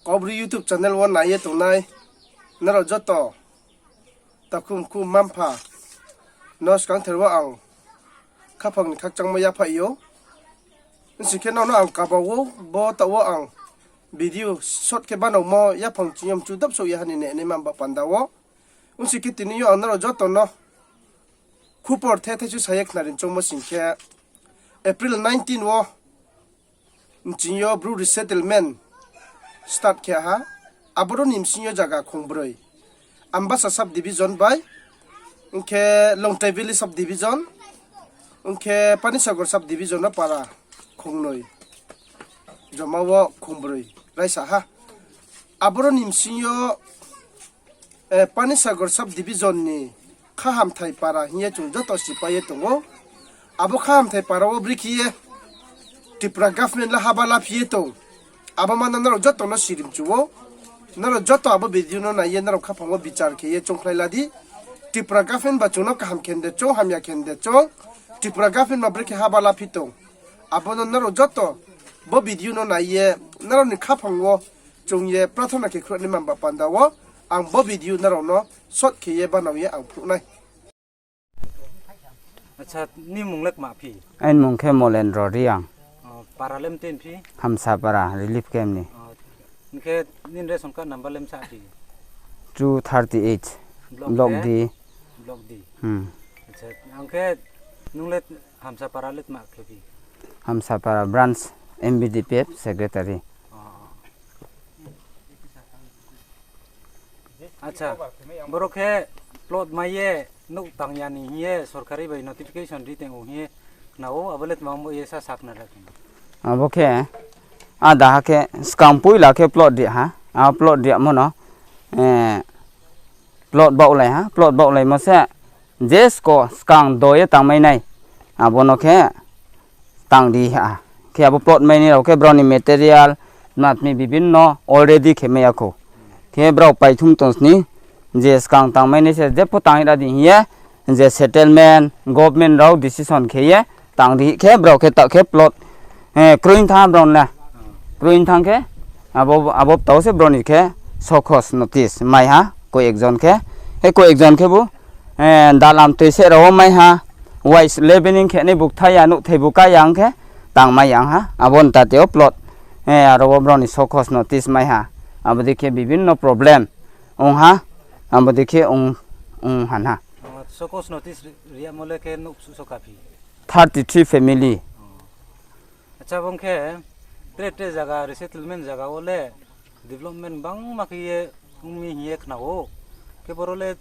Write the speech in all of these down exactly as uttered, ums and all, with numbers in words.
Kaubru YouTube channel wo nai ye tongnai nrao joto takhu mkhu mma mpha no skangther wo ang khaphang ni khakchangmo yaphaih ou. Bsing khe nrao no ang kaba ou, bo taoh wo ang video short khe banaomo yaphang ching yo mchu dap souh ya ha ni nai nai mamba panda wo. Bsing khe tini yo ang nrao joto no khupor the thaisu sa ye khnari choungmo sing khe, April nineteen wo nching yo Bru resettlement start khe ha. Aboro ni bsing yo zaga khongbroi, Ambasa sub division bai, ong khe Longtrai Valley sub division, ong khe Panisagar sub division no para khongnoi, joma wo khongbroi raisa ha. Aboro ni bsing yo Panisagar sub division ni Khahamthai para hing ye chung joto sipai ye tong ou. Abo Khahamthai para wo brekhe ye Tripura government le haba laphi ye tong, abo ma no nrao joto no sirimchu ou. Nrao joto abo video no nai ye nrao khaphang wo bichar khe ye choungkhlai la di. Tripura government ba chung no kaham khe de choung, hamya khe de choung, Tripura government ba brekhe haba laphi tong, abo no nrao joto bo video no nai ye nrao ni khaphang wo chung ye prathona khe khruh nai mamba panda wo ang bo video nrao no short khe ye banao ye ang phruh nai. Aini mung khe Molendro Reang. Hamsapara relief camp ni. Hing khe nini ration card number le bsa phi? Two thirty eight, block D. Hamsapara branch M B D P F secretary. Acha, boro khe plot mai ye nouh tang ya ni hing ye sorkari bai notification ri tong ou hing ye khna ou, abo le tma ong bo ye sa sakhnari. Abo khe, ada ha khe skang poila khe plot ri ha, a plot rimo no, plot baohlai ha, plot baohlaimo se, je sko skang do ye tangmai nai, abo no khe tang ri ha. Khe abo plot mai ni rao khe brao ni material, tma tmi bibin no already khe mai ya khou. Khe brao paithum tong sni, je skang tangmai nai se jepho tang ra di hing ye, je settlement, government rao decision khe ye, tang ri khe brao khe taoh khe plot, kroi thanng brao le. Kroi thanng khe, abo taoh se brao ni khe sokhos notice mai ha, koi ekjon khe. Khe koi ekjon khe bo, dalam toi se rao wo mai ha, wise leveling khe nai bukthai ya, nouhthai bu ka ya ong khe, tangmai ya ong ha, abo ni tate wo plot, aro wo brao ni sokhos notice mai ha, abo dei khe bibin no problem ong ha, abo dei khe ong ha na. Thirty three family. Acha, bung khe tre tre zaga resettlement zaga wo le development bangma khe ye ong mi hing ye khna ou. Khe boro le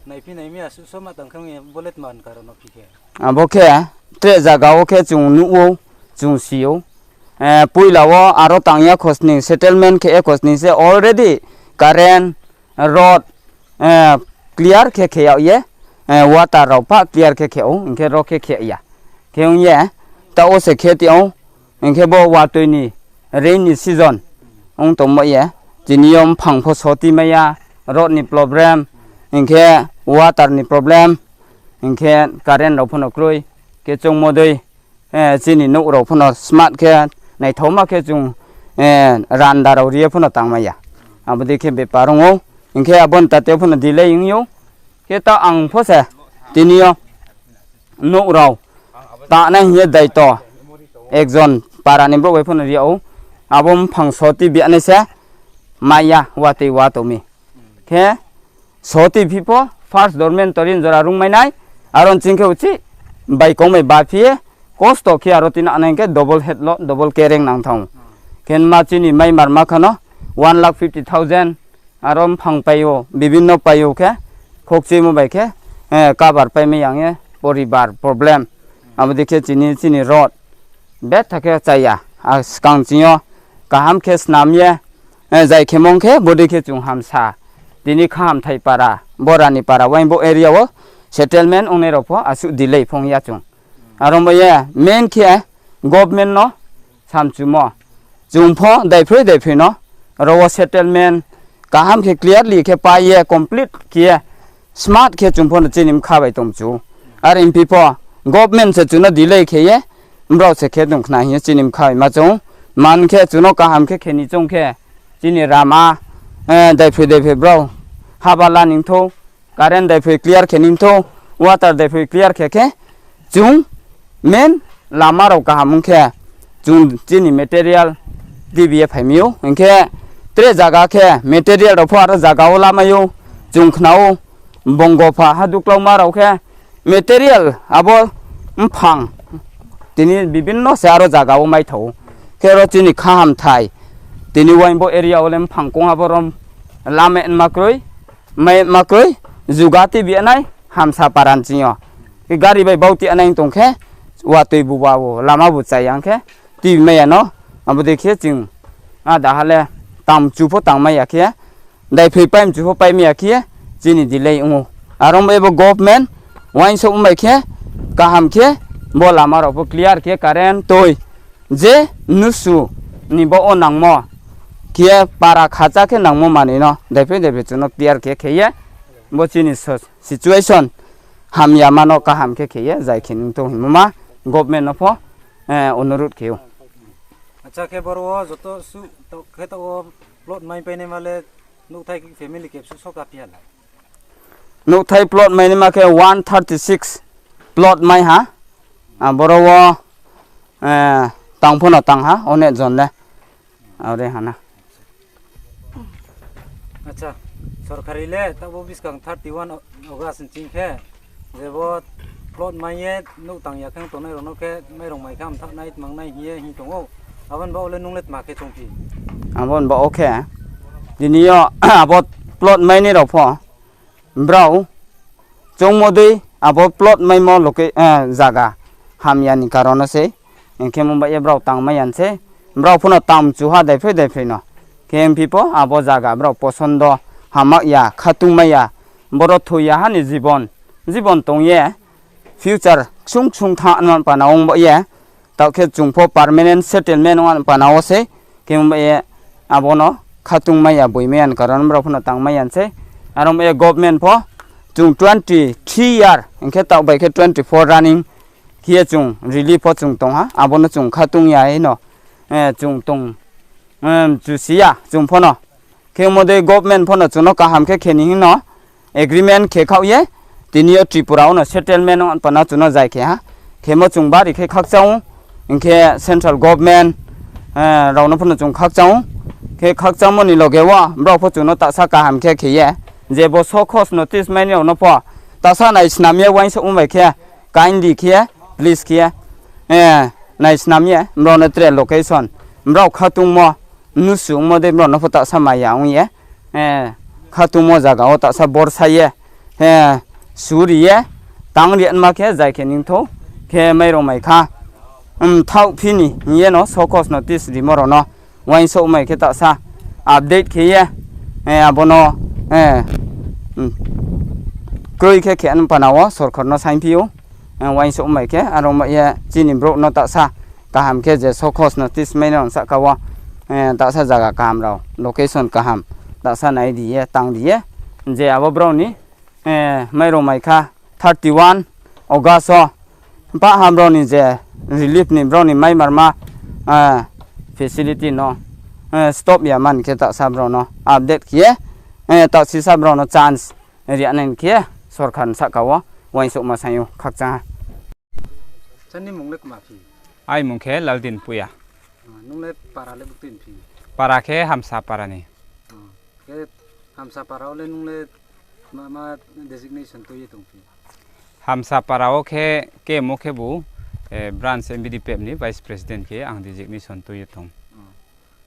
naiphi nai mi asuh so ma tang khe ong ye bo le tma ni karon no phi khe? Abo khe tre zaga wo khe chung nuh ou, chung si ou. Poila wo aro tang ya khosning settlement khe ye khosning se already current, road, clear khe khe yag ye, water rao pha clear khe khe ou, hing khe ro khe khe ya. Khe ong ye, taoh wo se khe ti ou, hing khe bo watoi ni rainy season ong tongmo ye, tini yo mphang pho soti mai ya, road ni problem, hing khe water ni problem, hing khe current rao pho no kroi, khe choungmo dei, chini nouh rao pho no smart khe, naithaoma khe chung, randa rao ri ye pho no tangmai ya. Abo dei khe bepar ong ou, hing khe abo ni tate pho no delay ong ou. Khe taoh ang pho se tini yo nouh rao tanai hing ye daito ekjon para ni brouh bai pho no ri yag ou. Abo mphang soti bianai se mai ya, watoi wa tong mi. Khe soti phi pho first dormitory ni jora rungmai nai, aro ni ching khe uchih bai kong bai ba phi ye kosto khe aro tini anai khe double head load, double kereng nang thanng ou. Khe ma chini mai mar ma kha no one lakh fifty thousand, aro mphang pai ou, bibin no pai ou khe, khokchimo bai khe, cover pai mai ya ong ye, poribar problem. Abo dei khe chini, chini road betha khe chá ya, a skang ching yo kaham khe snam ye, zai khe mong khe bodei khe chung hamsa. Tini Khahamthai para, Borani para, waing bo area wo settlement ongnai rao pho asuh delay phong ya chung. Aro mo ye main khe government no samchumo. Chung pho daiphroi daiphroi no aro wo settlement kaham khe clearly khe pai ye complete khe ye smart khe chung pho no chini bkha bai tongchu. Are phi pho government se chung no delay khe ye, brao se khe tong khna hing ye chini bkha bai ma chung. Man khe chung no kaham khe khe ni chung khe Chini rama, eh, daiphoi daiphoi brao haba la ningthou, current daiphoi clear khe ningthou, water daiphoi clear khe khe, chung main lama rao kaham ong khe, chung chini material dibi ye phai mi ou. Hing khe tre zaga khe material rao pho aro zaga wo lamai ou, chung khna ou, Bongopha ha duklauma rao khe material abo mphang tini bibinno se aro zaga wo maithao ou. Khe aro chini khahamthai, tini wain bo area wo le mphang kong abo rom lama ma kroi, mai ma kroi, juga tibi nai hamsa para nching yo. Khe gari bai bauti nai tong khe, watoi buba wo lama bu chai yang khe, tibi mai ya no, abo dei khe ching, ada ha le, tang mchu pho tang mai ya khe, daiphoi pai mchu pho pai mai ya khe, chini delay ong ou. Aro bai bo government, uaingsouh bai khe, kaham khe, bo lama rao pho clear khe current toi, je mnusu ni bo o nangmo, khe para khacha khe nangmo manoi no, daiphoi daiphoi chung no clear khe khe ye, bo chini so-, situation, hamyama no kaham khe khe ye, zai khe ningthou hingmo ma, government no pho, eh, onurodh khe ou. Acha khe boro wo joto suh to khe taoh wo plot mai painaima le nouhthai family kebsu soka phi ha la? Nouhthai plot mai naima khe one thirty six plot mai ha. Aboro wo, eh, tang pho no tang ha, onek jon le. Are ha na. Acha, sorkari le taoh bo buskang thirty one August nching khe, je bo plot mai ye nouh tang ya khe tongnai rao no khe mairong mai khe mthaoh nai tmang nai hing ye hing tong ou. Abo ni baoh wo le nung le tma khe choungphi? Abo ni baoh wo khe, tini yo abo plot mai nai rao pho, brao, choungmo dei abo plot maimo loke, eh, zaga hamya ni karon no sei. Hing khe mo bai ye brao tang mai ya sei. Brao pho no tang mchu ha daiphoi daiphoi no. Khe hingphi pho abo zaga brao posondo hamya, khatung mai ya. Boro thoi ya ha ni jibon, jibon tong ye, future ksung ksung thanng man pana ong ba ye. Taoh khe chung pho permanent settlement ong pana wo sei. Khe mo bai ye abo no khatung mai ya, boi mai ya ni karon brao pho no tang mai ya sei. Aro mo ye government pho chung twenty three year, hing khe taoh bai khe twenty four running khe ye chung relief pho chung tong ha, abo no chung khatung ya hing no, eh, chung tong, em, chusi ya chung pho no. Khe mo dei government pho no chung no kaham khe khe ni hing no agreement khe khaoh ye, tini yo Tripura wo no settlement ong pana chung no zai khe ha. Khemo chung bari khe khakchang ou, hing khe central government, eh, rao no pho no chung khakchang ou. Khe khakchangmo ni loge wo brao pho chung no tahsa kaham khe khe ye, je bo show cause notice mai ni rao no pho tahsa naisnam ye uaingsouhmo bai khe, kindly khe, please khe, eh, naisnam ye, brao no tre location, brao khatungmo, mnusu ongmo dei brao no pho tahsa maya ong ye, eh, khatungmo zaga wo tahsa borsa ye, eh, suri ye, tang ri nma khe zai khe ningthou, khe mairong mai kha, mthaoh phi ni hing ye no show cause notice rimo rao no, uaingsouh mai khe tahsa update khe ye, eh, abo no, eh, kroi khe khe npana wo sorkar no saingphi ou, eh, uaingsouh mai khe, aro mai ye chini brouh no tahsa kaham khe je show cause notice mai no sahka wo, eh, tahsa zaga kaham rao, location kaham, tahsa nai ri ye, tang ri ye, je abo brao ni, eh, mairong mai kha thirty one August wo, pah ham rao ni je relief ni brao ni mai marma, eh, facility no, eh, stop ya man khe tahsa brao no update khe ye, eh, taoh sisa brao no chance ri nai khe sorkar ni sahka wo uaingsouhma saing ou khakchang ha. Chani mung le kma phi? Ai mung khe Laldin Puya. Ah, nung le para le buktui ni phi? Para khe Hamsa para ni. Ah, khe Hamsa para wo le nung le ma, ma designation tui ye tong phi? Hamsa para wo khe kemo khebu, eh, branch M B D P F ni vice president khe ang designation tui ye tong. Ah.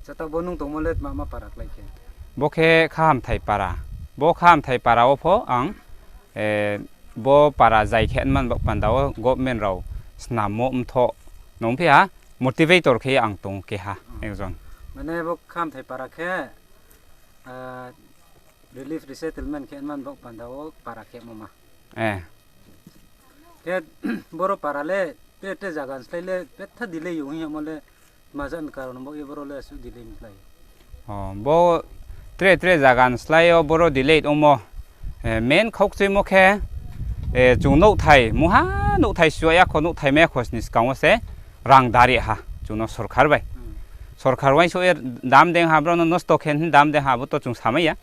Chata bo nung tongmo le ma, ma para klái khe? Bo khe Khahamthai para. Bo Khahamthai para wo pho ang, eh, bo para zai khe man bak panda wo government rao snammo mthoh nung phi ha, motivator khe ang tong keha ekjon. Mane bo Khahamthai para khe, ah, relief resettlement khe man bak panda wo para khemo ma. Eh. Khe boro para le te, te zaga ni slái le betha delay ong hing yamo le, tma jani karon bo ye boro le asuh delay ni slái? Oh, bo tre tre zaga ni slái yo boro delay ongmo, eh, main khaukchuimo khe, eh, chung nouhthai, mungha nouhthai suh ya kho, nouhthai mai ya kho sini skang wo se rang dari ha, chung no sorkar bai. Hmm. Sorkar uaingsouh ye dam deng ha, brao no nosto khe hing dam deng ha, abo to chung samai ya.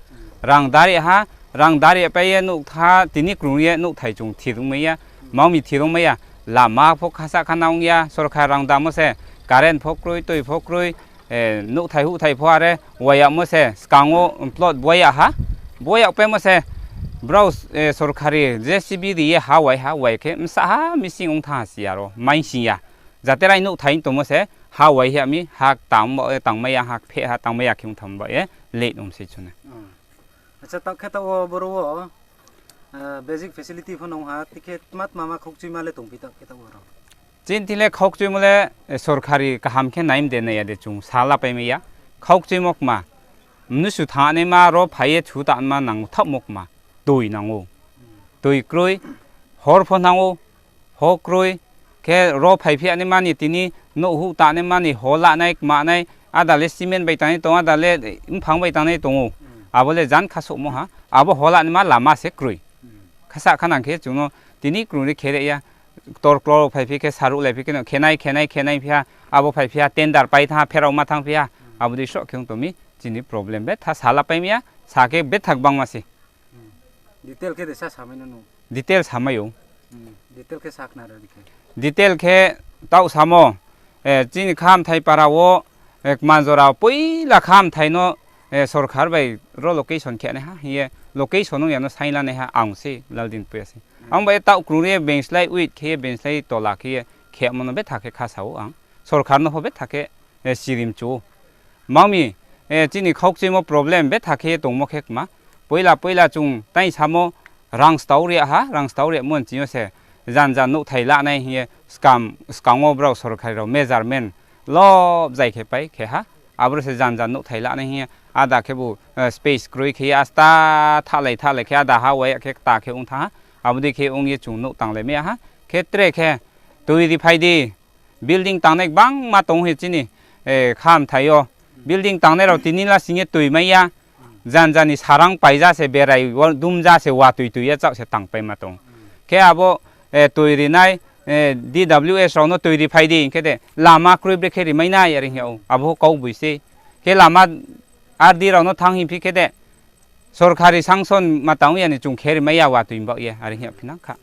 Rang dari ha, rang dari pai ye nouh tha, tini krung ye nouhthai chung thirungmai ya, maomi thirungmai ya, lama pho khasa khana ong ya, sorkar rang damo se, current pho kroi, tui pho kroi, nouhthai huhthai pho are wai yagmo se, skang wo plot bo yag ha, bo yagpaimo se, brao sorkari J C B ri ye ha wai ha, wai khe bsa ha missing ong thanng ha si ya ro, maising ya. Jate rai nouhthai tongmo se, ha wai hing ya mi, ha tang ba ye tangmai ya, ha pheh ha tangmai ya khe ong tham ba ye, late ong se chung na. Acha, taoh khe taoh wo boro wo basic facility pho nung ha, tikhe tma tma ma khaukchuima le tongphi taoh khe taoh wo ro? Chini thing le khaukchuimo le sorkari kaham khe nai de nai ya de chung sa lapaimai ya. Khaukchuimo kma, mnusu thanngnaima ro phai ye chu tangma nang thaohmo kma, tui nang ou. Tui kroi, hor pho nang ou, ho kroi, khe ro phaiphi ya naima ni tini nouh huh tangnaima ni ho lanai kmanai, ada le cement bai tangnai tong, ada le mphang bai tangnai tong ou. Abo le jan khasouhmo ha, abo ho lanaima lama se kroi. Khasa khanang khe chung no tini krung ri khe re ya, ktor ktor phaiphi khe saruh laiphi khe no khenai khenai khenai phi ha, abo phaiphi ha tender pai thanng ha, pherao ma thanngphi ha, abo dei sroh khe ong tong mi, chini problem betha sa lapaimai ya, sa khe betha gbangma se. Detail khe de sa samai no nu? Detail samai ou. Detail khe taoh samo, chini Khamthai para wo, Kmanjora poila Khamthai no sorkar bai ro location khe nai ha hing ye, location ong ya no saing lanaiha ang se Laldinpui ya se. Ang bai taoh krung ri ye bengslái wait khe ye bengslái tola khe ye khemo no betha khe khasa ou ang. Sorkar no pho betha khe sirimchu ou. Maomi, chini khaukchuimo problem betha khe ye tongmo khe kma. Poila poila chung tai samo rang stao ri ha, rang stao rimo ni ching yo se jan jan nouhthai lanai hing ye skang wo brao sorkari rao measurement lobzai khe pai khe ha. Aboro se jan jan nouhthai lanai hing ye ada khebu space kroi khe ye asta thahlai thahlai khe ada ha wai ya khe kta khe ong thanng ha. Abo dei khe ong ye chung nouh tanglai mai ya ha. Khe tre khe tui ri phai di. Building tangnai gbangma tong ou chini Khamthai yo. Building tangnai rao tini la sing ye tui mai ya. Jan jan ni sarang paija se berai wo dumja se watoi tui ye chaoh se tangpaima tong. Khe abo tui rinai, D W S rao no tui ri phai di hing khe de lama kroi brekhe rimai nai are hing yag ou. Abo kau boi se. Khe lama R D rao no thanng hing phi khe de sorkari sanction ma tang ya ni chung khe rimai ya watoi baoh ye are hing yag phi nang kha.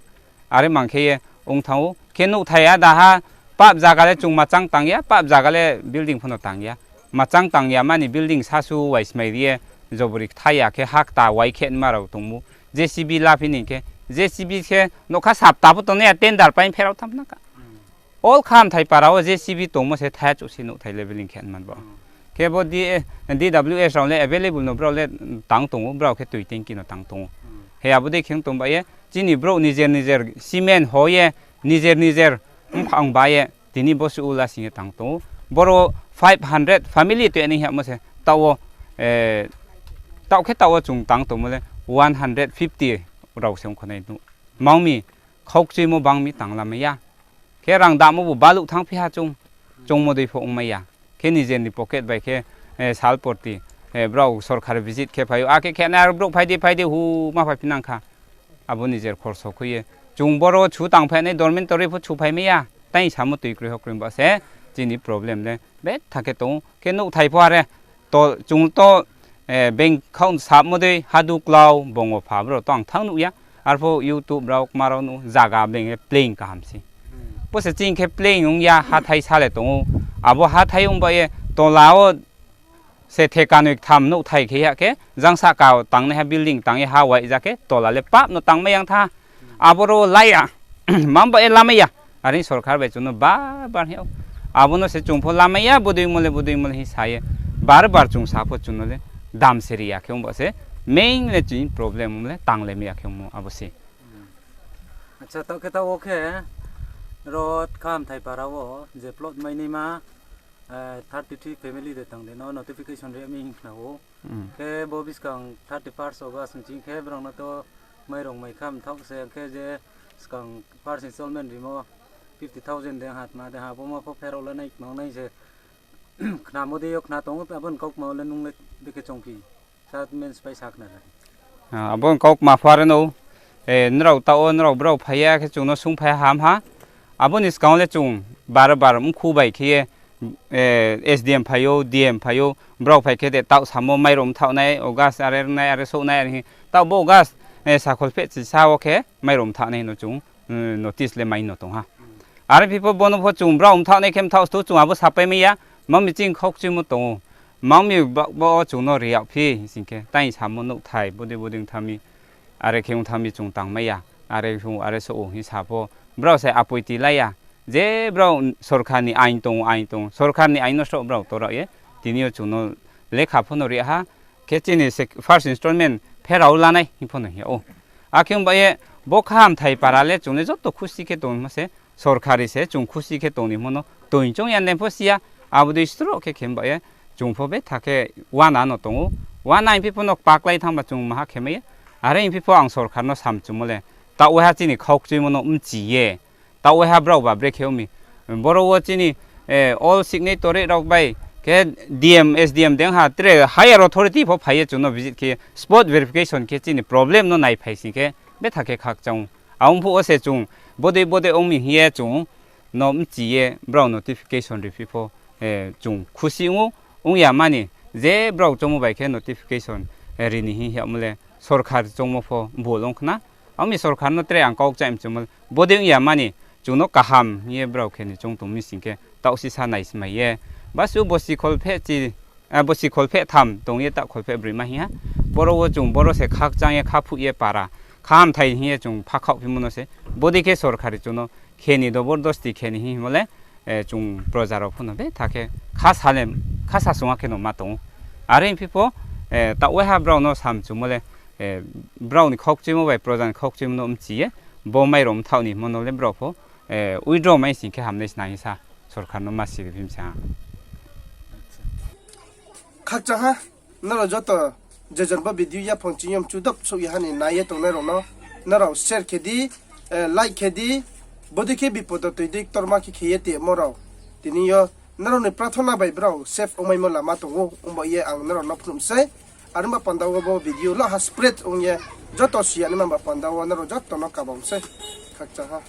Are mang khe ye ong thanng ou. Khe nouhthai ada ha pap zaga le chung machang tang ya, pap zaga le building pho no tang ya. Machang tang ya mani building sasu wai smai ri ye jobori kthai ya khe ha kta wai khe nma rao tongmo. J C B laphi ni khe, J C B khe nougkha sapta pho tongnai ya tender pai pherao tham nang kha. All Khamthai para wo J C B tongmo se thaya chouh se nouhthai leveling khe man bo. Khe bo D W S rao le available no brao le tang tong ou, brao khe tui tanki no tang tong ou. He abo dei khe ong tong ba ye, chini brouh nijer nijer cement ho ye, nijer nijer mphang ba ye, tini bosuh ula sing ye tang tong ou. Boro five hundred family toi ni hingmo se, taoh wo, taoh khe taoh wo chung tang tongmo le one hundred fifty rao se ong kho nai nu. Maomi, khaukchuimo bang mi tang lamai ya. Khe rang damo bo baluh thanngphi ha chung, chungmo dei pho ongmai ya. Khe nijer ni pocket bai khe, sal porti, brao sorkar visit khe phai ou. Akhe khe nai aro brouh phai di, phai di, hu ma phaiphi nang kha. Abo nijer khorso khui ye. Chung boro chu tangphainai dormitory pho chu phaimai ya. Tai samo tui kroi ho kroi ba se, chini problem le betha khe tong ou. Khe nouhthai pho are, chung to, bengkhaoh sapmo dei hadu klau bongo pha brao to ang thanng nuh ya. Arphuh YouTube brao kma rao nuh zaga beng ye plain kaham se. Bo se ching khe plain ong ya, hathái sa le tong ou. Abo hathái ong ba ye tola wo se thekanoi ktham nouhthai khe ya khe, jang sahka tangnaiha building tang ye ha wai ja khe, tola le pap no tangmai yang tha. Aboro lai ya, mang ba ye lamai ya. Are sorkar bai chung no bar bar hing ou. Abo no se chung pho lamai ya, bodei mo le, bodei mo le hing sa ye. Bar bar chung sa pho chung no le dam se ri ya khe ong ba se. Main le chini problem le tang le mai ya khe ongmo abo se. Acha, taoh khe taoh wo khe, ro Khamthai para wo je plot mainaima, thirty three family de tang de no notification ri mi hing khna ou. Khe bo buskang thirty first August ni ching khe brao no to mairong mai kha mthaoh se khe je skang first installment rimo fifty thousand de ha tma de ha bo ma pho pherao la nai tma nai se khnamo dei yo khna tong ou, abo ni kaukma le nung le bekhe chongphi? Sa men spai sa khna ra. Abo ni kaukma pho are no, nrao taoh wo nrao brao phai ya khe chung no sungphai ham ha. Abo ni skang le chung bar bar mkhu bai khe ye S D M phai ou, D M phai ou, brao phai khe de taoh samo mairum thaoh nai, August are nai, are souh nai, are hing. Taoh bo August, sakholpheh chisa wo khe mairum thaoh nai no chung notice le mai no tong ha. Are phi pho bo no pho chung brao mthaoh nai khe mthaoh stu chung abo sapai mai ya, ma mi ching khaukchuimo tong ou. Ma mi bo chung no ri yag phi sing khe, tai samo nouhthai bodei bodei ong tha mi, are khe ong tha mi chung tang mai ya, are, are souh ou hing sa pho, brao se apoiti lai ya. Je brao sorkar ni ain tong ou, ain tong ou, sorkar ni ain no sroh brao torao ye, tini yo chung no lekha pho no ri ha, khe chini first installment pherao lanai hing pho no hing yag ou. Akhe ong ba ye, bo kahamthai para le chung le joto khusi khe tongmo se, sorkari se chung khusi khe tong ni hingmo no toing choung ya ne pho si ya, abo dei sroh khe khe ong ba ye, chung pho betha khe uana no tong ou, uana hing phi pho no kpaklai thanng ba chung maha khe mai ye. Are hing phi pho ang sorkar no samchumo le, taoh waiha chini khaukchuimo no mchi ye, taoh waiha brao ba brekhe ong mi. Boro wo chini all signatory rao bai khe D M, S D M deng ha, tre higher authority pho phai ye chung no visit khe spot verification khe chini problem no naiphai sing khe betha khe khakchang ou. Abo phuh wo se chung bodei bodei ong mi hing ye chung no mchi ye brao notification ri phi pho chung khusi ong ou, ong ya mani je brao choungmo bai khe notification ri ni hing yagmo le sorkar choungmo pho bol ong khna. Abo mi sorkar no tre ang kau kchai mchumo le, bodei ong ya mani chung no kaham hing ye brao khe ni choung tong mi sing khe taoh sisa naismai ye. Basuh bosi kholpheh tham tong ye taoh kholpheh broi ma hing ha. Boro wo chung boro se khakchang ye khaphuh ye para, kahamthai hing ye chung phakhaoh phimo no se. Bodei khe sorkari chung no khe ni, dobordosti khe ni hing hingmo le, chung proja rao pho no betha khe khasa sung ha khe no ma tong ou. Are hing phi pho, taoh waiha brao no samchumo le, brao ni khaukchuimo bai proja ni khaukchuimo no mchi ye, bo mairum thaoh ni hingmo no le brao pho withdraw mai sing khe hamnai sna hing sa sorkar no ma si ri phi mi sa ha. Khakchang ha, nrao joto je jon bo video yaphang ching yo mchu dop souh ya ha ni nai ye tongnai rao no, nrao share khe di, like khe di, bodei khe bipod o toi dei ktorma khe khe ye tongmo rao. Tini yo nrao ni prathona bai brao safe ongmaimo lama tong ou, ongba ye ang nrao no phnuh mi sei. Are ba panda wo bo video lo ha spread ong ye, joto si ya naima ba panda wo nrao joto no kabam sei. Khakchang ha.